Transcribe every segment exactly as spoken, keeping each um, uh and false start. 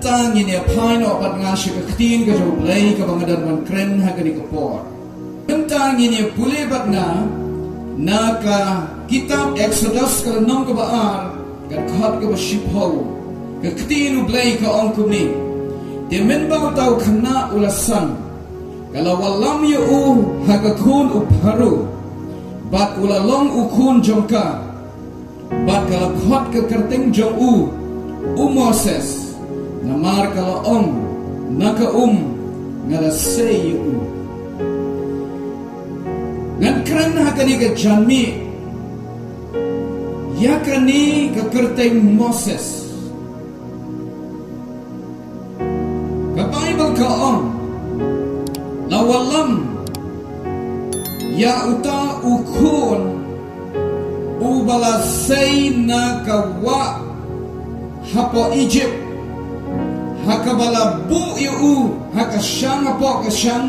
Tang ngin ïa phai noh bad nga sha ka ktien ka jong U Blei kaba nga dang wan kren ha kane ka por. Mynta ngin ïa pule bad nga na ka kitab Exodus ka lynnong kaba ar, ka dkhot kaba shiphew. Ka ktien U Blei ka ong kumne: Te mynba uta u khynnah u la san, ka la wallam ïa u ha ka khun u Pharaoh, bad u la long u khun jong ka. Bad ka la khot ka kyrteng jong u, u Moses, namar ka la ong, na ka um nga la sei ïa u. Ngan kren ha kane ka janmiet ïa kane ka kyrteng Moses. Ka Baibl ka ong, la wallam ïa uta u khun uba la sei na ka wah hapoh Egypt, ha kaba la buh ïa u ha ka shang hapoh ka shang,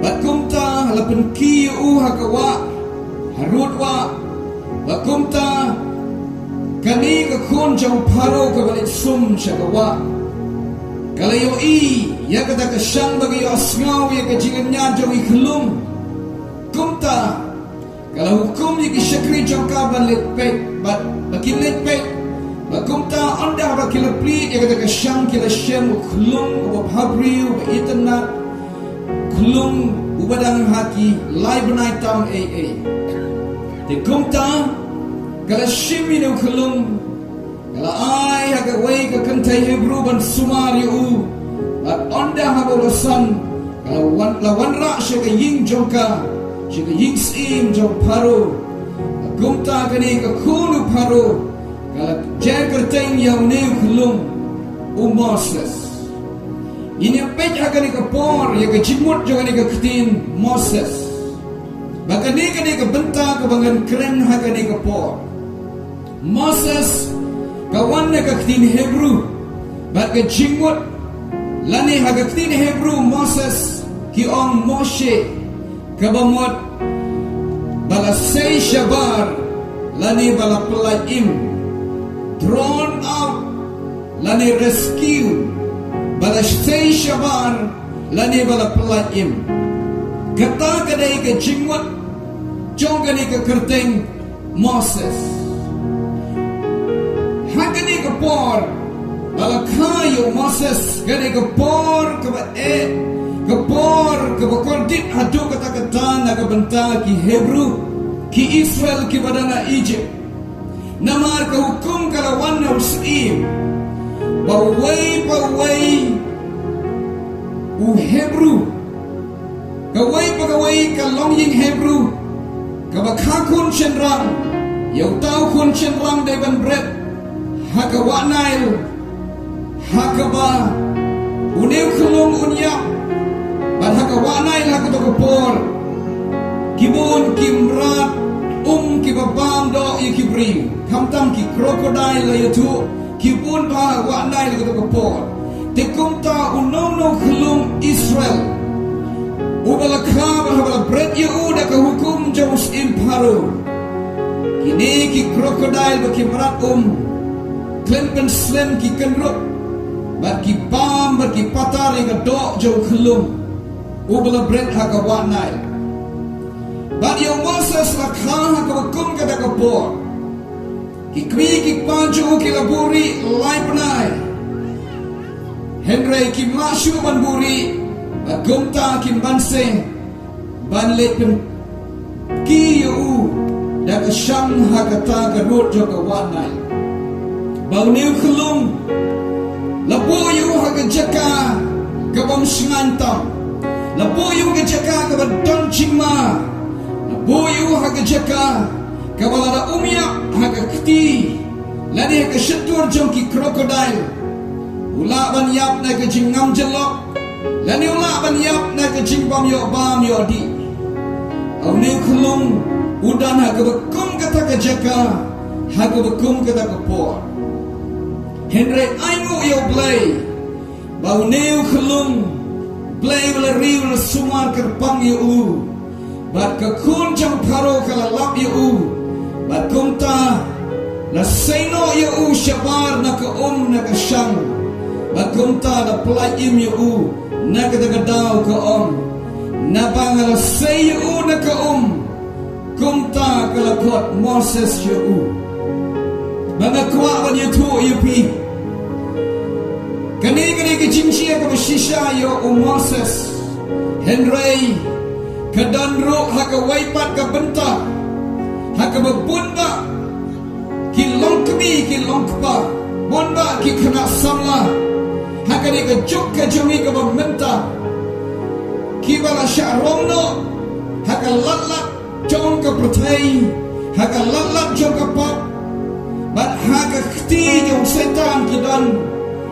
bad kumta la pynkhih ïa u ha ka wah, harud wah, bad kumta kane ka khun jong u Pharaoh kaba leit sum sha ka wah, ka la ïohi ïa kata ka shang bad ka ïohsngew ïa ka jinglynñiar jong i khyllung. Kumta ka la hukum ïa ki shakri jong ka ban leit peit, bad ba kin leit peit. Bad kumta ynda ba ki la plie ïa kata ka shang ki la shem u khyllung uba bhabriew, uba itynnad, khyllung uba dang ha ki lai bnai tam ei ei. Te kumta ka la shim ïa une u khyllung, ka la ai ha kawei ka kynthei Hebru ban sumar ïa u. Bad ynda haba u la san, ka la wan, la wanrah sha ka ïing jong ka, sha ka ïing syiem jong u Pharaoh. Bad kumta kane ka khun u Pharaoh ka la jer kyrteng ïa une u khyllung, u Moses. Ngin ïa peit ha kane ka por ïa ka jingmut jong kane ka ktien Moses. Bad kane, kane ka bynta kaba ngan kren ha kane ka por. Moses ka wan na ka ktien Hebru, bad ka jingmut lane ha ka ktien Hebru Moses ki ong Moshe, kaba mut ba la sei shabar lane ba la pyllait im, drawn out lane rescue, ba la sei shabar lane ba la pyllait im. Kata ka dei ka jingmut jong kane ka kyrteng Moses. Ha kane ka por ba la kha ïa u Moses, kane ka por kaba eh, ka por kaba kordit haduh katta katta na ka bynta ki Hebru, ki Israel kiba dang ha Egypt. Namar ka hukum ka la wan na u syiem ba uwei pa uwei u Hebru, kawei pa kawei ka longïing Hebru kaba kha khun shynrang, ïa uta u khun shynrang dei ban bret ha ka wah Nail, ha kaba une u khyllung un ïap. Bad ha ka wah Nail ha kato ka por ki bun ki mrad um kiba bam doh ïa ki briew, khamtam ki crocodile la ïathuh, ki bun bha ha wah Nail ha kato ka por. Te kumta uno uno u khyllung Israel uba la kha bad haba la bret ïa u da ka hukum jong u syiem Pharaoh, kine ki crocodile bad ki mrad um khlem pynslem ki kynrup bad ki bam bad ki patar ïa ka doh jong u khyllung uba la bret ha ka wah Nail. Bad ïa u Moses la kha ha kaba kum kata ka por. Ki kmie ki kpa jong u ki la buhrieh lai bnai, hynrei kim lah shuh ban buhrieh, bad kumta kim banse ban leit pynkhih ïa u da ka shang ha kata ka rud jong ka wah Nail. Ba une u khyllung la buh ïa u ha ka jaka ka bym shngaiñ tam, la buh ïa u ha ka jaka kaba don jingma, la buh ïa u ha ka jaka kaba lada um ïap ha ka kti lane ha ka shyntur jong ki crocodile, u lah ban ïap na ka jingngam jyllop lane u lah ban ïap na ka jingbym ïoh bam ïoh dih. Une u khyllung u don ha kaba kum kata ka jaka ha kaba kum kata ka por. Hynrei ai nguh ïa U Blei ba une u khyllung, Blei u la ri, u la sumar kyrpang ïa u. Bad ka khun jong Pharaoh ka la lap ïa u, bad kumta la sei noh ïa u shabar na ka um na ka shang. Bad kumta la pyllait im ïa u na kata ka daw, ka ong, naba nga la sei ïa u na ka um, kumta ka la khot Moses ïa u. Ba nga kwah ban ïathuh ïa phi, kane ka dei ka jingjia kaba shisha ïa u Moses. Hynrei ka don ruh ha kawei pat ka bynta ha kaba bun bah ki longkmie ki longkpa, bun bah ki khynnah samla ha kane ka juk ka jong ngi kaba mynta, kiba la shah rong noh ha ka lad lad jong ka pyrthei, ha ka lad lad jong ka pop, bad ha ka kti jong Soitan ki don,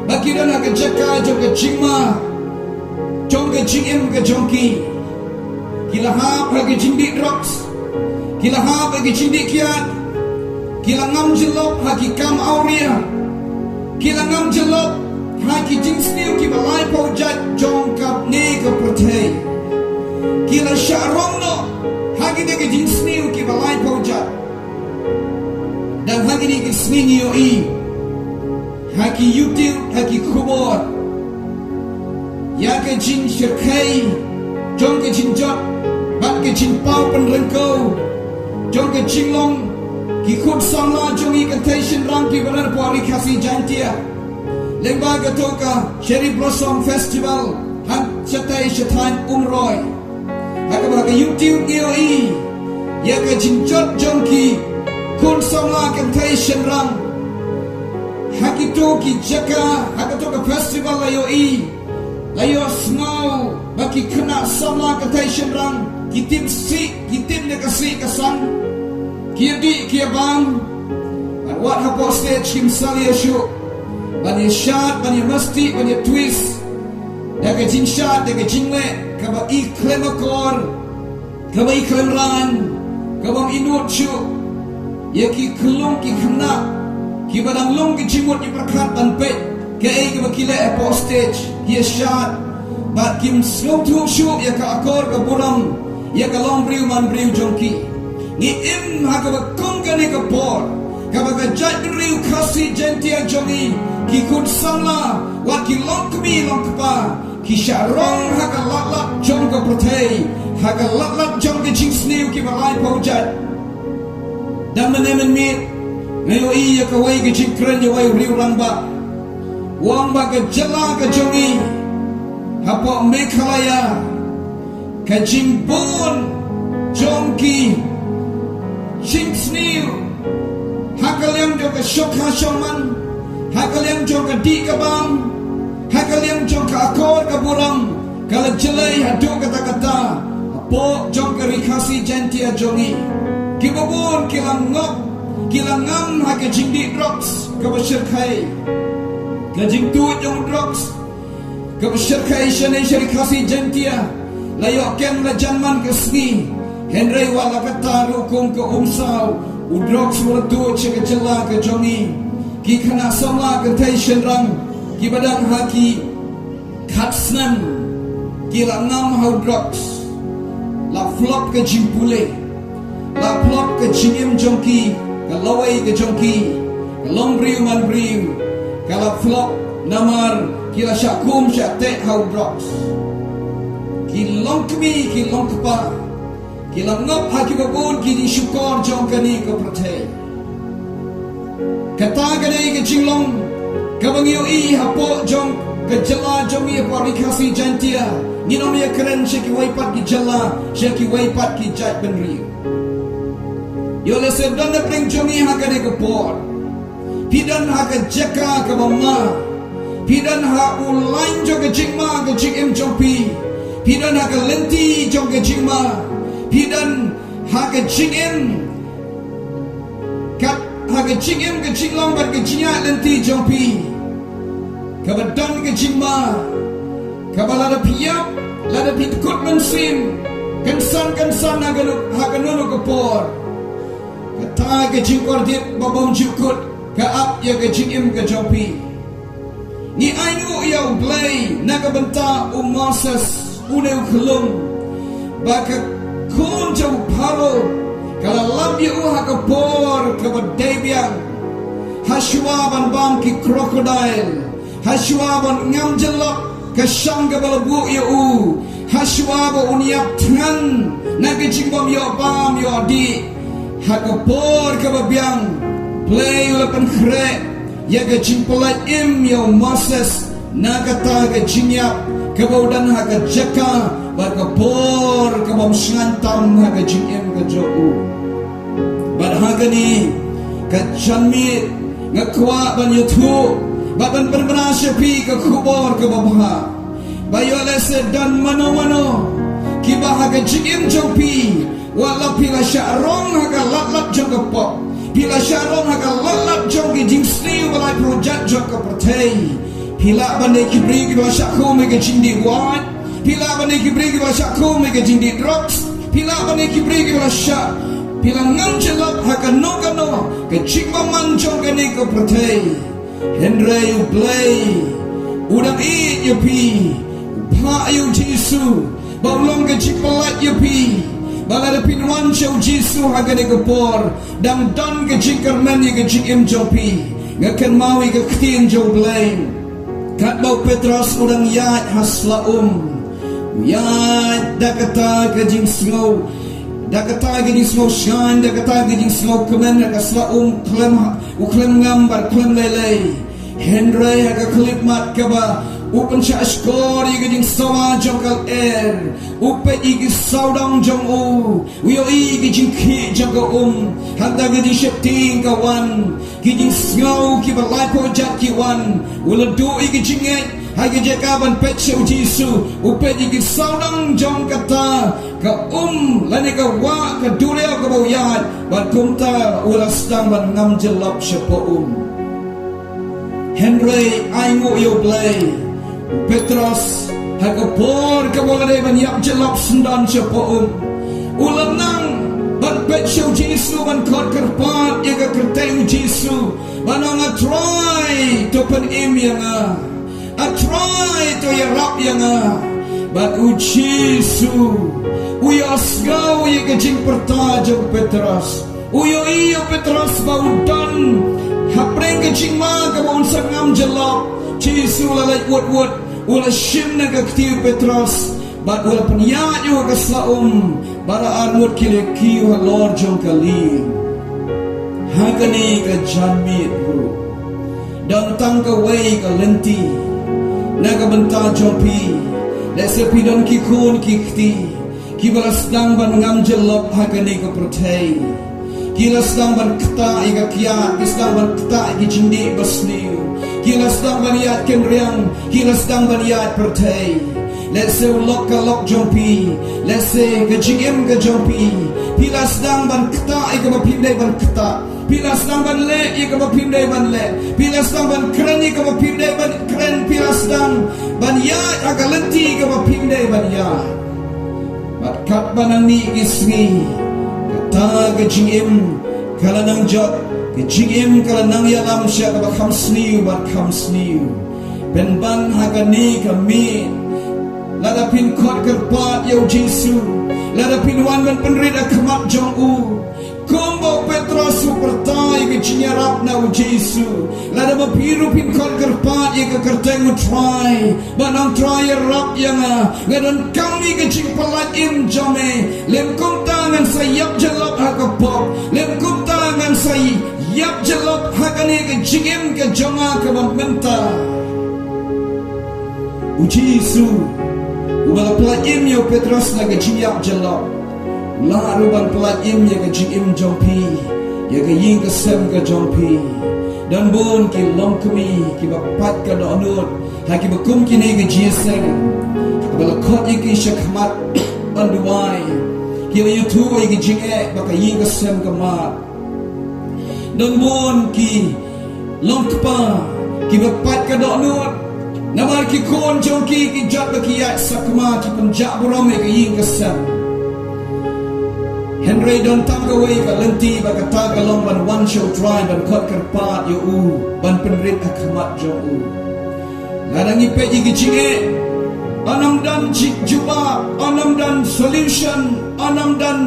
bad ki don ha ka jaka jong ka jingma jong ka jingim ka jong ki. Ki la hap ha ka jingdih drugs, ki la hap ha ka jingdih kiad, ki la ngam jyllop ha ki kam awria, ki la ngam jyllop ha ki jingsniew kiba laiphew jait jong kane ka pyrthei. Ki la shah rong noh ha kine ki jingsniew kiba laiphew jait. Dang ha kine ki sngi ngi ïohi ha ki YouTube, ha ki khubor, ïa ka jingshyrkhei jong ka jingjot bad ka jingpaw pynryngkew jong ka jinglong ki khun samla jong ngi kynthei shynrang kiba na pdeng Ri Khasi Jaiñtia. Lyngba kato ka Cherry Blossom Festival ha shatei sha thaiñ Umroi, ha kaba ha ka YouTube ngi ïohi ïa ka jingjot jong ki khun samla kynthei shynrang. Ha kito ki jaka, ha kato ka festival la ïohi, la ïohsngew ba ki khynnah samla kynthei shynrang ki tim sih, ki tim da ka sih ka sang, ki ïadih ki ïabam. Bad wat hapoh stage kim salia shuh ban ïashad, ban ïamasti, ban ïatwist da ka jingshad, da ka jingleh kaba i khlem akor, kaba i khlem ran, kaba ym i nud shuh ïa ki khyllung ki khynnah kiba dang long ki jingmut ki pyrkhat ban peit kaei kaba ki leh hapoh stage, ki ïashad bad kim sngewthuh shuh ïa ka akor ka burom, ïa ka longbriew manbriew jong ki. Ngi im ha kaba kum kane ka por kaba ka jaitbynriew Khasi Jaiñtia jong ngi, ki khun samla wat ki longkmie longkpa, ki shah rong ha ka lad lad jong ka pyrthei, ha ka lad lad jong ka jingsniew kiba laiphew jait. Dang mynne mynmiet nga ïohi ïa kawei ka jingkren ïa wei u riew rangbah, u ong ba ka jylla ka jong ngi hapoh Meghalaya, ka jingbun jong ki jingsniew ha ka liang jong ka shongkha shongman, ha ka liang jong ka dih ka bam, ha ka liang jong ka akor ka burom, ka la jlei haduh katta katta hapoh jong ka Ri Khasi Jaiñtia jong ngi. Kiba bun ki la ngop, ki la ngam ha ka jingdih drugs kaba shyrkhei. Ka jingtuid jong drugs kaba shyrkhei shane sha Ri Khasi Jaiñtia la ïoh kem la jan man ka sngi, hynrei wat la katta ruh kum ka umsaw, u drugs u la tuid sha ka jylla ka jong ngi. Ki khynnah samla kynthei shynrang kiba dang ha ki khat snem ki la ngam ha u drugs. La flop ka jingpule, la flop ka jingim jong ki, ka lawei ka jong ki, ka longbriew manbriew ka la flop namar ki la shah kum shah teh ha u drugs. Ki longkmie ki longkpa ki la ngop ha kiba bun ki jingshukor jong kane ka pyrthei. Kata ka dei ka jinglong kaba ngi ïohi hapoh jong ka jylla jong ngi, hapoh Ri Khasi Jaiñtia. Ngin ym ïakren sha kiwei pat ki jylla, sha kiwei pat ki jaitbynriew. Ïoh lehse don na pdeng jong ngi ha kane ka por, phi don ha ka jaka kaba ma, phi don ha u lain jong ka jingma ka jingim jong phi, phi don ha ka lynti jong ka jingma, phi don ha ka jingim, kat ha ka jingim ka jinglong bad ka jingïaid lynti jong phi kaba don ka jingma, kaba lada phi ïap, lada phi kut mynsiem kynsan kynsan ha kano, ha kano kano ka por, kata ka jingkordit ba bym ju kut ka ap ïa ka jingim ka jong phi. Ngi ainguh ïa U Blei na ka bynta u Moses, une u khyllung, ba ka khun jong u Pharaoh ka la lap ïa u ha ka por kaba dei biang, ha shuwa ban bam ki crocodile, Hashwa ban ngam jyllop ka shang kaba la buh ïa u, hashwa ba un ïap thngan na ka jingbym ïoh bam ïoh dih, ha ka por kaba biang, Blei u la pynkhreh ïa ka jingpyllait im ïa u Moses na kata ka jingïap kaba u don ha ka jaka, bad ka por kabym shngaiñ tam ha ka jingim ka jong u. Bad ha kane ka janmiet nga kwah ban ïathuh bad ban pynbna sha phi ka khubor kaba bha. Ba ïoh lehse don mano mano kiba ha ka jingim jong phi, wat la phi la shah rong ha ka lad lad jong ka pop, phi la shah rong ha ka lad lad jong ki jingsniew ba laiphew jait jong ka pyrthei. Phi lah ban dei ki briew kiba la shah khum ïa ka jingdih wait. Phi lah ban dei ki briew kiba la shah khum ïa ka jingdih drugs. Phi lah ban dei ki briew kiba la shah, phi la ngam jyllop ha kano kano ka jingbymman jong kane ka pyrthei. Hynrei u Blei u dang ïeit ïa phi. U phah ïa u Jisu ba un long ka jingpyllait ïa phi. Ba lada phin wan sha u Jisu ha kane ka por, dang don ka jingkyrmen ïa ka jingim jong phi. Nga kynmaw ïa ka ktien jong u Blei, katba u Petros u dang ïaid ha sla um, u ïaid da kata ka jingsngew, da kata ka jingsngew shngaiñ, da kata ka jingsngew kmen, da ka sla um khlem, u khlem ngam bad khlem lei lei. Hynrei ha ka khyllipmat kaba u pynshah shkor ïa ka jingsawa jong ka lyer, u peit ïa ki sawdong jong u, u ïohi ïa ki jingkhih jong ka um. Hangta ka jingsheptieng ka wan, ki jingsngew kiba laiphew jait ki wan. U la duh ïa ka jingngeit ha ka jaka ban peit sha u Jisu, u peit ïa ki sawdong jong kata ka um lane ka wah ka duriaw kaba u ïaid, bad kumta u la sdang ban ngam jyllop shapoh um. Hynrei ai nguh ïa u Blei, u Petros ha ka por kaba u la dei ban ïap jyllop syndon shapoh um, u la nang ban peit sha u Jisu, ban khot kyrpad ïa ka kyrteng u Jisu, ban ong, A Trai, to pynim ïa nga. A Trai, to ïarap ïa nga. Bad u Jisu u ïohsngew ïa ka jingpyrta jong u Petros. U ïohi ïa u Petros ba u don hapdeng ka jingma kaba un sa ngam jyllop. Jisu u la leit wut wut, u la shim na ka kti u Petros, bad u la pynïaid ïa u ha ka sla um, bad ar ngut ki la kiew halor jong ka lieng. Ha kane ka janmiet ruh, don tang kawei ka lynti na ka bynta jong phi. Lehse phi don ki khun ki kti kiba la sdang ban ngam jyllop ha kane ka pyrthei. Ki la sdang ban ktah ïa ka kiad, ki sdang ban ktah ïa ki jingdih basniew, ki la sdang ban ïaid kynriang, ki la sdang ban ïaid pyrthei. Lehse u lok ka lok jong phi, lehse ka jingim ka jong phi, phi la sdang ban ktah ïa kaba phim dei ban ktah. Phi la sdang ban leh ïa kaba phim dei ban leh. Phi la sdang ban kren ïa kaba phim dei ban kren. Phi la sdang ban ïaid ha ka lynti kaba phim dei ban ïaid. Bad katba nang mih ki sngi, kata ka jingim ka la nang jot, ka jingim ka la nang ïalam sha kaba kham sniew bad kham sniew. Pynban ha kane ka miet, lada phin khot kyrpad ïa u Jisu, lada phin wan ban pynrit ha khmat jong u, kumba u Petros u pyrta ïa ka jingïarap na u Jisu, lada ma phi ruh phin khot kyrpad ïa ka kyrteng u Trai, ban ong, Trai, ïarap ïa nga, nga donkam ïa ka jingpyllait im jong me. Lym kumta ngan sa ïap jyllop ha ka pop, lym kumta ngan sa ïap jyllop ha kane ka jingim ka jong nga kaba mynta. U Jisu uba la pyllait im ïa u Petros na ka jingïap jyllop, u lah ruh ban pyllait im ïa ka jingim jong phi, ïa ka ïing ka sem ka jong phi. Don bun ki longkmie kiba pait ka dohnud ha kiba kum kine ki jingïaseng, haba la khot ïa ki sha khmat ban duwai, ki la ïathuh ïa ki jingeh ba ka ïing ka sem ka mad. Don bun ki longkpa kiba pait ka dohnud namar ki khun jong ki ki jot ba ki ïaid sakma, ki pynjah burom ïa ka ïing ka sem. Hynrei don tang kawei ka lynti, ba kata ka long ban wan sha u Trai, ban khot kyrpad ïa u, ban pynrit ha khmat jong u. Lada ngi peit ïa ki jingeh, ym don jubab, ym don solution, ym don,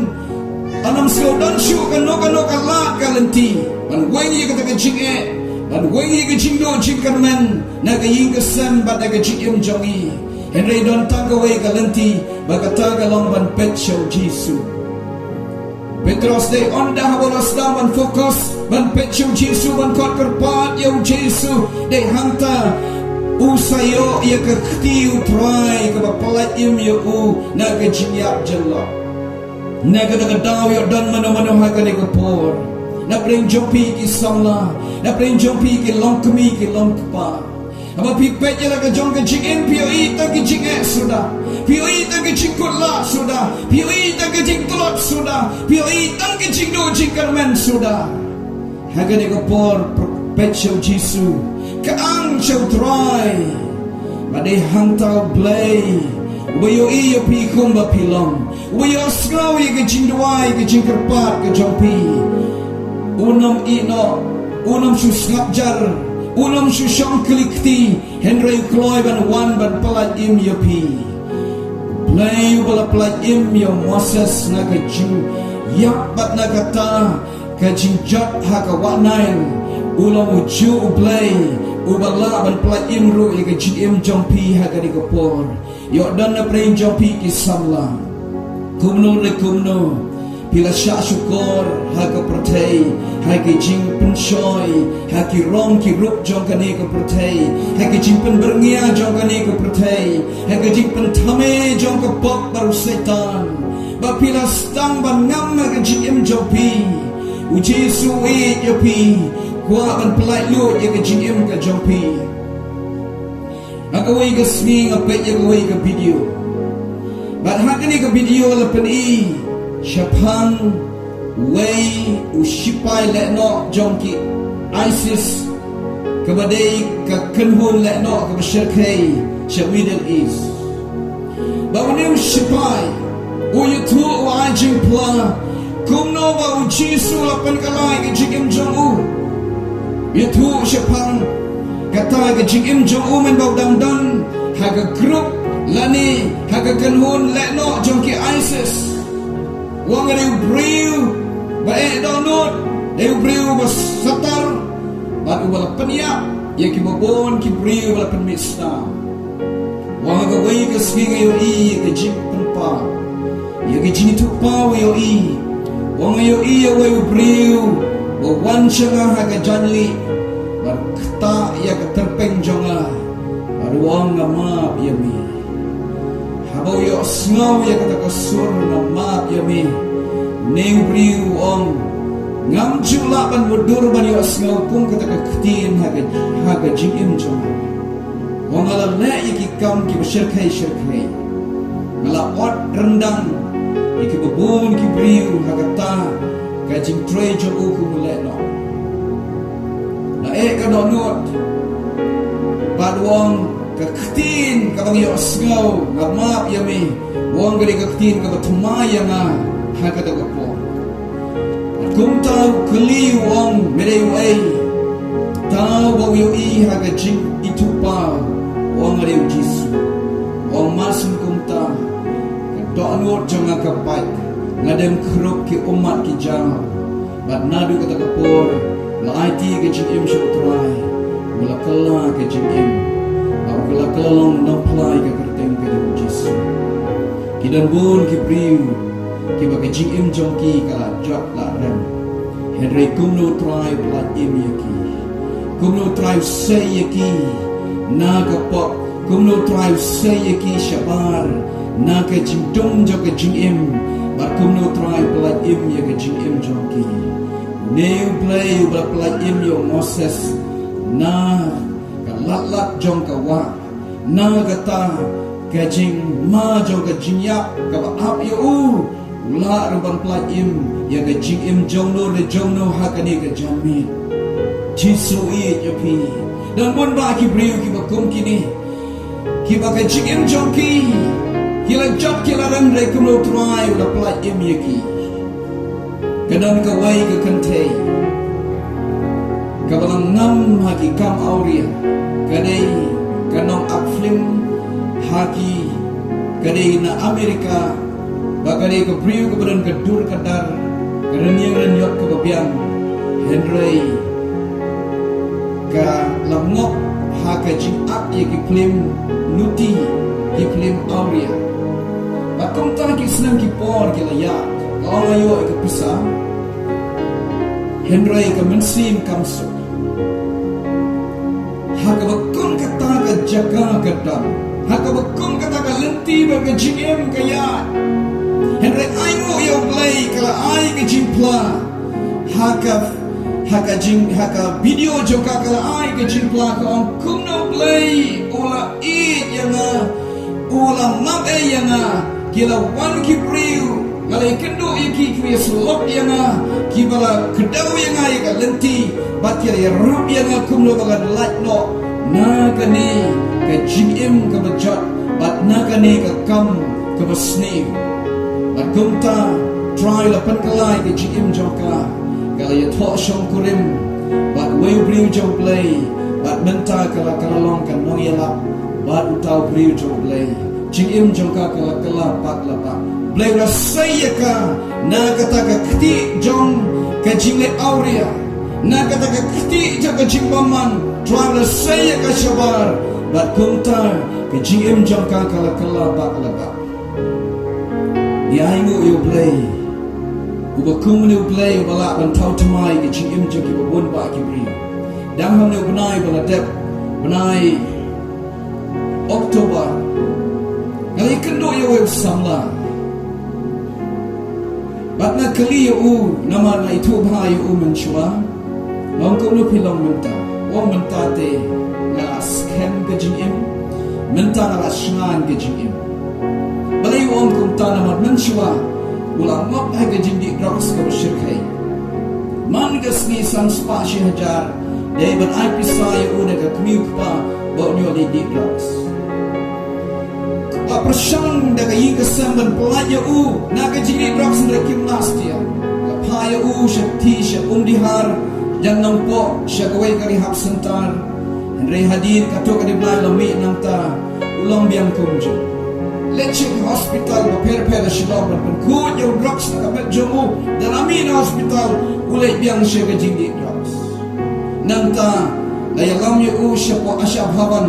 ym sngewdon shuh kano kano ka lad ka lynti ban weng ïa kata ka jingeh. Ban weng ïa ka jingduh jingkyrmen na ka ïing ka sem bad na ka jingim jong ngi. Hynrei don tang kawei ka lynti, ba kata ka long ban peit sha u Jisu. Petros dei ynda haba u la sdang ban focus ban peit sha u Jisu, ban khot kyrpad ïa u Jisu, dei hangta u sa ïoh ïa ka kti u Trai kaba pyllait im ïa u na ka jingïap jyllop. Na kata ka daw ïoh don mano mano ha kane ka por, na pdeng jong phi ki samla, na pdeng jong phi ki longkmie ki longkpa. Haba phi peit ïa la ka jong ka jingim, phi ïohi tang ki jingeh suda, phi ïohi tang ki jingkut lah suda, phi ïohi tang ki jingtlot suda, phi ïohi tang ki jingduh jingkyrmen suda. Ha kane ka por, peit sha u Jisu, ka ang sha u Trai. Ba dei hangta u Blei uba ïohi ïa phi kumba phi long, uba ïohsngew ïa ka jingduwai, ka jingkyrpad ka jong phi. Unym ïeh noh, unym shu sngap jar, unym shu shong kli kti, hynrei u kloi ban wan ban pyllait im ïa phi. Blei uba la pyllait im ïa u Moses na ka jingïap bad na kata ka jingjot ha ka wah Nail, u long u juh u Blei uba lah ban pyllait im ruh ïa ka jingim jong phi ha kane ka por. Ïoh don na pdeng jong phi ki samla. Kumno re kumno, phi la shah shukor ha ka pyrthei, ha ki jingpynshoi, ha ki rong ki rup jong kane ka pyrthei, ha ki jingpynbyrngia jong kane ka pyrthei, ha ki jingpynthame jong ka pop bad u Soitan. Ba phi la sdang ban ngam ha ka jingim jong phi. U Jisu u ïeit ïa phi, kwah ban pyllait lut ïa ka jingim ka jong phi. Ha kawei ka sngi nga peit ïa kawei ka video. Bad ha kane ka video la pyni shaphang wei u shipai lehnoh jong ki ISIS, kaba dei ka kynhun lehnoh kaba shyrkhei sha Middle East. Ba une u shipai u ïathuh, u ai jingphla kumno ba u Jisu la pynkylla ïa ka jingim jong u. Ïathuh shaphang kata ka jingim jong u mynba u dang don ha ka group lane ha ka kynhun lehnoh jong ki ISIS. U ong dei u briew ba eh dohnud, dei u briew ba satar, bad uba la pynïap ïa kiba bun ki briew ba la pynmih stam. U ong ha kawei ka sngi nga ïohi ïa ka jingpynpaw, ïa ka jingïathuhpaw, ïohi. U ong nga ïohi ïa uwei u briew ba wan sha nga ha ka jaiñlih bad ktah ïa ka tyrpeng jong nga bad u ong, nga map ïa me. Haba u ïohsngew ïa kata ka sur, nga map ïa me, une u briew u ong, ngam ju lah ban mutdur ban ïohsngew kum kata ka ktien ha ka, ha ka jingim jong nga. U ong nga la leh ïa ki kam kiba shyrkhei shyrkhei. Nga la ot ryndang ïa kiba bun ki briew ha kata ka jingtrei jong u kum u lehnoh. La eh ka dohnud bad u ong ka ktien kaba nga ïohsngew, nga map ïa me, u ong ka dei ka ktien kaba thymmai ïa nga ha kata ka por. Kumta u kylli, u ong, me dei uei? Uta uba u ïohi ha ka jingïathuhpaw u ong nga dei u Jisu. U ong, mar syn kumta ka dohnud jong nga ka pait, nga dem khrup ki ummat ki jaw. Bad naduh kata ka por la aiti ka jingim sha u Trai, u la kylla ka jingim, bad u la kylla long nongphla ïa ka kyrteng ka jong u Jisu. Ki don bun ki briew kiba ka jingim jong ki ka la jot la rem. Hynrei kumno u Trai u pyllait im ïa ki? Kumno u Trai u sei ïa ki na ka pop? Kumno u Trai u sei ïa ki shabar na ka jingdum jong ka jingim? Bad kumno u Trai u pyllait im ïa ka jingim jong ki? Une u Blei uba la pyllait im ïa u Moses na ka ladlad jong ka wah, na kata ka jingma jong ka jingïap kaba ap ïa u, u lah ruh ban pyllait im ïa ka jingim jongno re jongno ha kane ka janmiet. Jisu u ïeit ïa phi. Don bun bah ki briew kiba kum kine, kiba ka jingim jong ki ki la jot ki la rem, hynrei kumno u Trai u la pyllait im ïa ki. Ka don kawei ka kynthei kaba la ngam ha ki kam awria, ka dei ka nong act film ha ki, ka dei na Amerika, bad ka dei ka briew kaba don ka dur ka dar, ka rynïeng rynïot kaba biang. Hynrei Ka la ngop ha ka jingap ïa ki phlim nuti, ki phlim awria. Bad kumta ki snem ki por ki la ïaid, ka ong nga ïoh ïa ka pisa, hynrei ka mynsiem kam suk. Ha kaba kum kata ka jaka ka don, ha kaba kum kata ka lynti bad ka jingim ka ïaid. Hynrei ainguh ïa U Blei, ka la ai ka jingphla. Ha ka, ha ka jing, ha ka video jong ka, ka la ai ka jingphla, ka ong kumno U Blei u la ïeit ïa nga, u la map ei ïa nga. Ki la wan ki briew, nga la ïakynduh ïa ki, ki ïasyllok ïa nga, kiba la kdew ïa nga ïa ka lynti, bad ki la ïarap ïa nga kumno ba ngan lait noh na kane ka jingim kaba jot, bad na kane ka kam kaba sniew. Bad kumta Trai la pynkylla ïa ka jingim jong ka, ka la ïathoh shongkurim bad uwei u briew jong U Blei, bad mynta ka la, ka la long ka nongïalap bad uta u briew jong U Blei. Jingim jong ka ka la kylla bak la bak. Blei u la sei ïa ka na kata ka kti jong ka jingleh awria, na kata ka kti jong ka jingbymman. Trai u la sei ïa ka shabar, bad kumta ka jingim jong ka ka la kylla bak la bak. Ngi ainguh ïa U Blei, uba kum une U Blei uba lah ban thaw thymmai ka jingim jong kiba bun bah ki briew. Dang ha une u bnai ba la dep, bnai October, nga la ïakynduh ïa uwei u samla. Bad nga kylli ïa u, namar nga ithuh bha ïa u mynshuwa. Nga ong kumno phi long mynta? U ong mynta te nga la skhem ka jingim, mynta nga la shngaiñ ka jingim. Balei u ong kumta? Namar mynshuwa u la ngop ha ka jingdih drugs kaba shyrkhei. Man ka sngi san spah shi hajar dei ban ai pisa ïa u na ka kmie u kpa ba un ïoh leit dih drugs. Ka pyrshang da ka ïing ka sem ban pyllait ïa u na ka jingdih drugs, hynrei kim lah satia. La phah ïa u sha kti sha Umdihar, jan Nongpoh, sha kawei ka rehab center. Hynrei hadien katto katne bnai la mih nangta, u long biang kumjuh. Leit sha ki hospital bapher bapher ha Shillong ban pynkhuid ïa u drugs na ka met jong u. Da la mih na hospital, u leit biang sha ka jingdih drugs. Nangta la ïalam ïa u shapoh Asha Bhavan,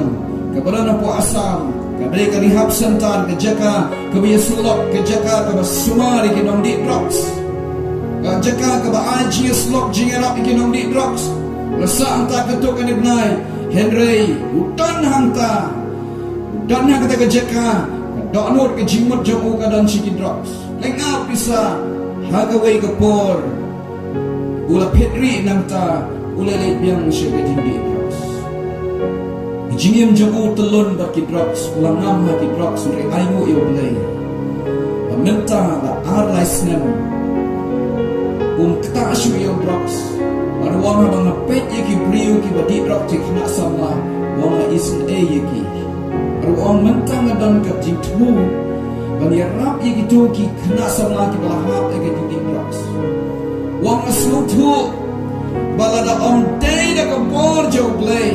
kaba don hapoh Assam, kaba dei ka rehab center, ka jaka kaba ïasyllok, ka jaka kaba sumar ïa ki nongdih drugs, ka jaka kaba ai jingïasyllok jingïarap ïa ki nongdih drugs. La sah hangta katto katne bnai, hynrei u don hangta, u don ha kata ka jaka, ka dohnud ka jingmut jong u ka don sha ki drugs. Leit ngap pisa, ha kawei ka por u la phet rieh nangta, u la leit biang sha ka jingdih drugs. Ka jingim jong u tyllun bad ki drugs, u la ngam ha ki drugs, hynrei ainguh ïa U Blei ba mynta la ar lai snem um ktah shuh ïa u drugs. Bad u ong, haba nga peit ïa ki briew kiba dih drugs, ki khynnah samla, u ong, nga isynei ïa ki. Bad u ong, mynta nga don ka jingthmu ban ïarap ïa kito ki khynnah samla kiba la hap ïa ka jingdih drugs. U ong, nga sngewthuh ba lada ym dei da ka bor jong U Blei,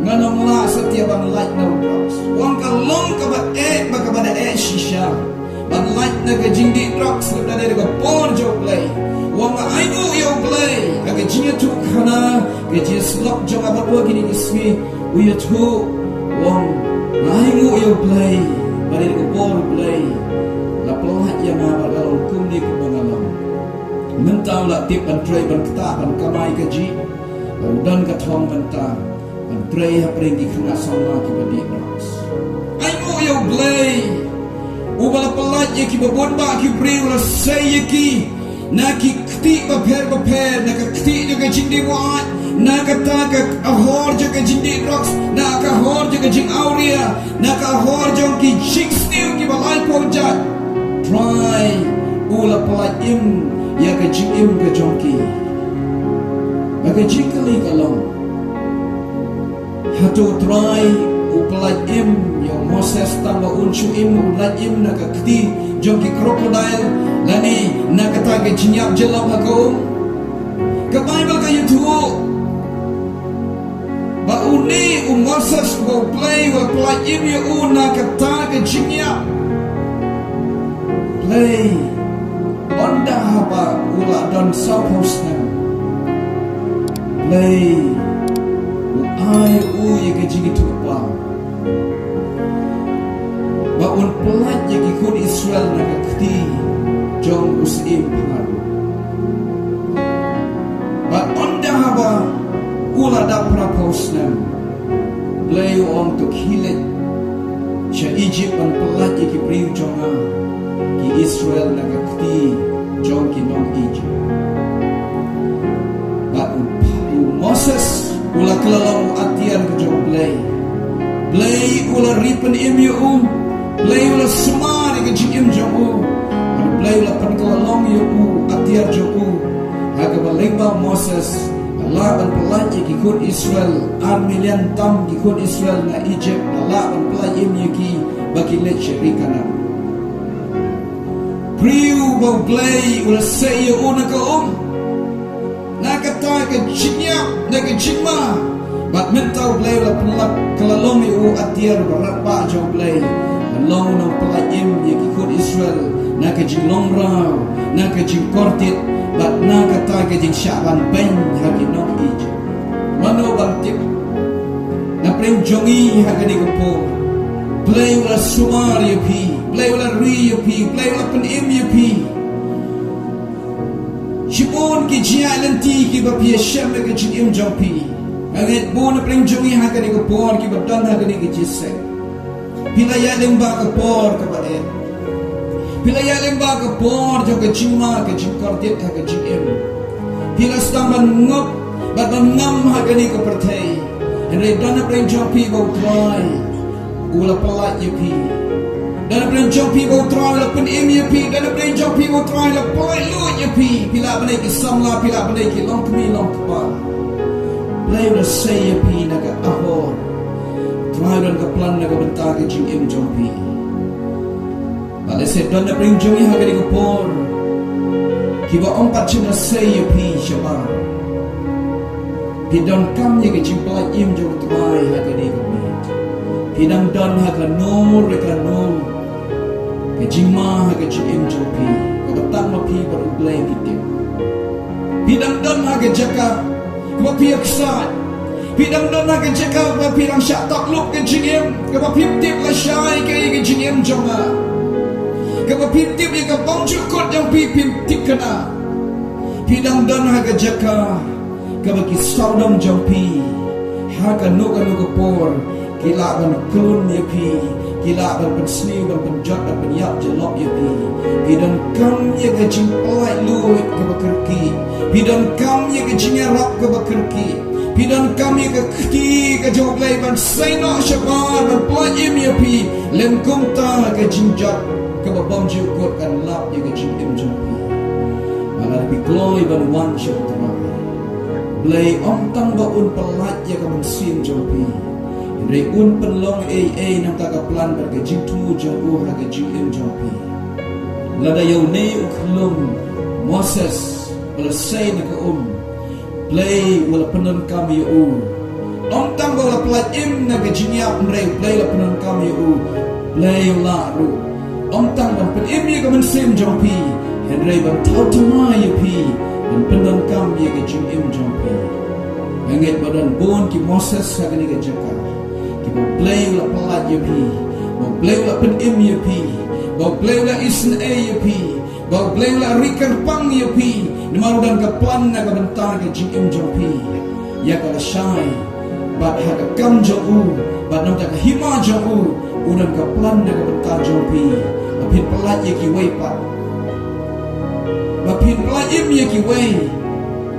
ngan ym lah satia ban lait na u drugs. U ong, ka long kaba eh bad kaba da eh shisha ban lait na ka jingdih drugs lada ym dei da ka bor jong U Blei. U ong, nga ainguh ïa U Blei ha ka jingïathuhkhana, ka jingïasyllok jong nga bad u ha kine ki sngi. U ïathuh, u ong, nga ainguh ïa U Blei ba dei da ka bor U Blei la pyllait ïa nga bad nga long kumne kumba nga long. Mynta u la tip ban trei ban ktah ban kamai kajih, bad u don ka thong mynta ban trei hapdeng ki khynnah samla kiba dih drugs. Ainguh ïa U Blei uba la pyllait ïa kiba bun bah ki briew, u la sei ïa ki na ki kti bapher bapher, na ka kti jong ka jingdih buaid, na kata ka hor jong ka jingdih drugs, na ka hor jong ka jingawria, na ka hor jong ki jingsniew kiba laiphew jait. Trai u la pyllait im ïa ka jingim ka jong ki. Ba ka jingkylli ka long, hato Trai u pyllait im ïa u Moses tang ba un shu im, u lait im na ka kti jong ki crocodile, lane na kata ka jingïap jyllop ha ka um? Ka Baibl ka ïathuh ba une u Moses uba U Blei u la pyllait im ïa u na kata ka jingïap, Blei, ynda haba u la don sawphew snem, Blei Ai u ïa ka jingithuhpaw ba un pyllait ïa ki khun Israel na ka kti jong u syiem Pharaoh. Bad ynda haba u la dap phra phew snem, Blei u ong to khie leit sha Egypt ban pyllait ïa ki briew jong nga ki Israel na ka kti jong ki nong Egypt. Bad u, u Moses u la kylla long u atiar ka jong Blei. Blei u la ri pynim ïa u. Blei u la sumar ïa ka jingim jong u. Bad Blei u la pynkylla long ïa u atiar jong u. Ha kaba lyngba u Moses la lah ban pyllait ïa ki khun Israel, ar million tam ki khun Israel na Egypt, la lah ban pyllait im ïa ki ba ki leit sha ri Kanaan. Briew ba u Blei u la sei ïa u na ka um, na kata ka jingïap, na ka jingma. Bad mynta u Blei u la pynlap kylla long ïa u atiar ba radbah jong u Blei ban long u nongpyllait im ïa ki khun Israel na ka jinglong mraw, na ka jingkordit, bad na kata ka jingshah ban beiñ ha ki nong Egypt. Mano ban tip? Na pdeng jong ngi ha kane ka por, Blei u la sumar ïa phi, Blei u la ri ïa phi, Blei u la pynim ïa phi. Shibun ki jingïaid lynti kiba phi ïashem ha ka jingim jong phi. Nga ngeit bun na pdeng jong ngi ha kane ka por kiba don ha kane ka jingseng, phi la ïaid lyngba ka por kaba eh. Phi la ïaid lyngba ka por jong ka jingma, ka jingkordit ha ka jingim. Phi la sdang ban ngup bad ban ngam ha kane ka pyrthei. Hynrei don na pdeng jong phi ba u Trai u la pyllait ïa phi. Don na pdeng jong phi ba u Trai u la pynim ïa phi. Don na pdeng jong phi ba u Trai u la pyllait luid ïa phi. Phi lah ban dei ki samla, phi lah ban dei ki longkmie longkpa. Blei u la sei ïa phi na ka ahor. Trai u don ka plan na ka bynta ka jingim jong phi. Bad lehse don na pdeng jong ngi ha kane ka por kiba ym pat shym la sei ïa phi shabar. Phi donkam ïa ka jingpyllait im jong u Trai ha kane ka miet. Phi dang don ha kano re kano ka jingma ha ka jingim jong phi kaba tang ma phi bad u Blei phi tip. Phi dang don ha ka jaka kaba phi ïaksaid. Phi dang don ha ka jaka kaba phi dang shah tap lup ka jingim, kaba phim tip lashai kaei ka jingim jong nga, kaba phim tip ïa ka bymjukut jong phi, phim tip kane. Phi dang don ha ka jaka kaba ki sawdong jong phi ha kano kano ka por ki lah ban khlun ïa phi, ki lah ban pynsniew, ban pynjot, ban pynïap jyllop ïa phi. Phi donkam ïa ka jingpyllait luid kaba kyrkieh. Phi donkam ïa ka jingïarap kaba kyrkieh. Phi donkam ïa ka kti ka jong u Blei ban sei noh shabar, ban pyllait im ïa phi. Lym kumta ka jingjot kaba bymjukut kan lap ïa ka jingim jong phi. Ba lada phi kloi ban wan sha u Trai, Blei ym tang ba un pyllait ïa ka mynsiem jong phi, hynrei un pynlong ei ei na ka plan bad ka jingthmu jong u ha ka jingim jong phi. Lada ïa une u khyllung Moses u la sei na ka um, Blei u la pyndonkam ïa u. Ym tang ba u la pyllait im na ka jingïap, hynrei Blei u la pyndonkam ïa u. Blei u lah ruh ym tang ban pynim ïa ka mynsiem jong phi, hynrei ban thaw thymmai ïa phi, ban pyndonkam ïa ka jingim jong phi. Nga ngeit ba don bun ki Moses ha kane ka jaka kiba u Blei u la pyllait ïa phi, ba u Blei u la pynim ïa phi, ba u Blei u la isynei ïa phi, ba u Blei u la ri kyrpang ïa phi. Namar u don ka plan na ka bynta ka jingim jong phi. Ïa ka lashai bad ha ka kam jong u bad na ka hima jong u, u don ka plan na ka bynta jong phi. Ba phin pyllait ïa kiwei pat, ba phin pyllait im ïa kiwei,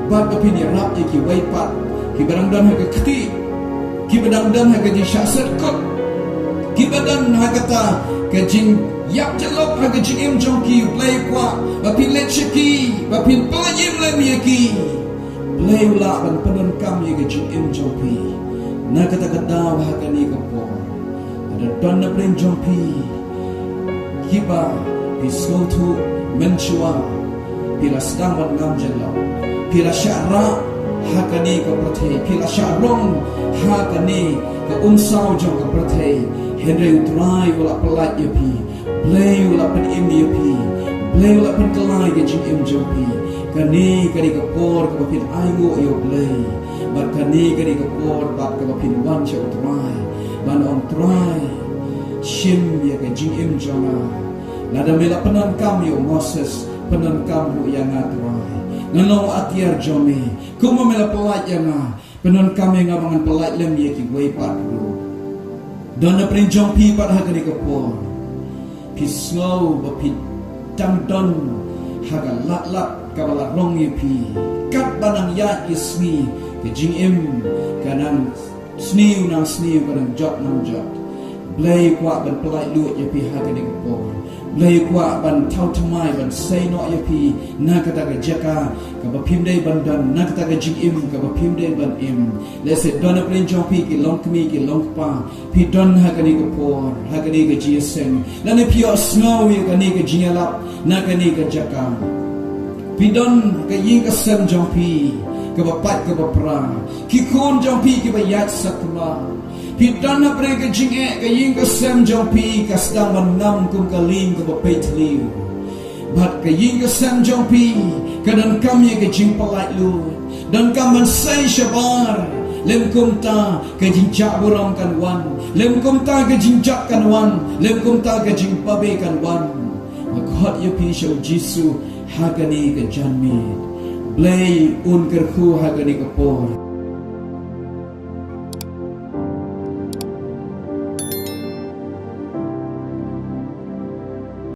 bad ba phin ïarap ïa kiwei pat kiba dang don ha ka kti, kiba dang don ha ka jingshah syrkut, kiba don ha kata ka jingïap jyllop ha ka jingim jong ki. U Blei u kwah ba phin leit sha ki, ba phin pyllait im lem ïa ki. Blei u lah ban pyndonkam ïa ka jingim jong phi na kata ka daw ha kane ka por. Lada don na pdeng jong phi kiba phi sngewthuh mynshuwa phi la sdang ban ngam jyllop, phi la shah rah ha kane ka pyrthei, phi la shah rong ha kane ka umsaw jong ka pyrthei, hynrei u Trai u la pyllait ïa phi. Blei u la pynim ïa phi. Blei u la pynkylla ïa ka jingim jong phi. Kane ka dei ka por kaba phin ainguh ïa u Blei. Bad kane ka dei ka por bad kaba phin wan sha U Trai ban ong, Trai, shim ïa ka jingim jong nga. Lada me la pyndonkam ïa u Moses, pyndonkam ruh ïa nga, Trai. Ngan long u atiar jong me. Kumba me la pyllait ïa nga, pyndonkam ïa nga ba ngan pyllait lem ïa kiwei pat ruh. Don napdeng jong phi pat ha kane ka por, phi sngew ba phi dang don ha ka lad lad kaba la rong ïa phi. Katba nang ïaid ki sngi, ka jingim ka nang sniew nang sniew, ka nang jot nang jot. Blei u kwah ban pyllait luid ïa phi ha kane ka por. Blei u kwah ban thaw thymmai, ban sei noh ïa phi na kata ka jaka kaba phim dei ban don, na kata ka jingim kaba phim dei ban im. Lehse don napdeng jong phi ki long kmie, ki long kpa, phi don ha kane ka por, ha kane ka jingïaseng, lane phi ïohsngew ïa kane ka jingïalap na kane ka jaka. Phi don ka ïing ka sem jong phi kaba pait kaba pra, ki khun jong phi kiba ïaid saphla. Phi don napdeng ka jingeh, ka ïing ka sem jong phi ka sdang ban ngam kum ka lieng kaba peit thliew. Bad ka ïing ka sem jong phi ka donkam ïa ka jingpyllait luid, donkam ban sei shabar. Lym kumta ka jingjah burom kan wan, lym kumta ka jingjot kan wan, lym kumta ka jingbabe kan wan. Nga khot ïa phi sha U Jisu ha kane ka janmiet. Blei un kyrkhu ha kane ka por.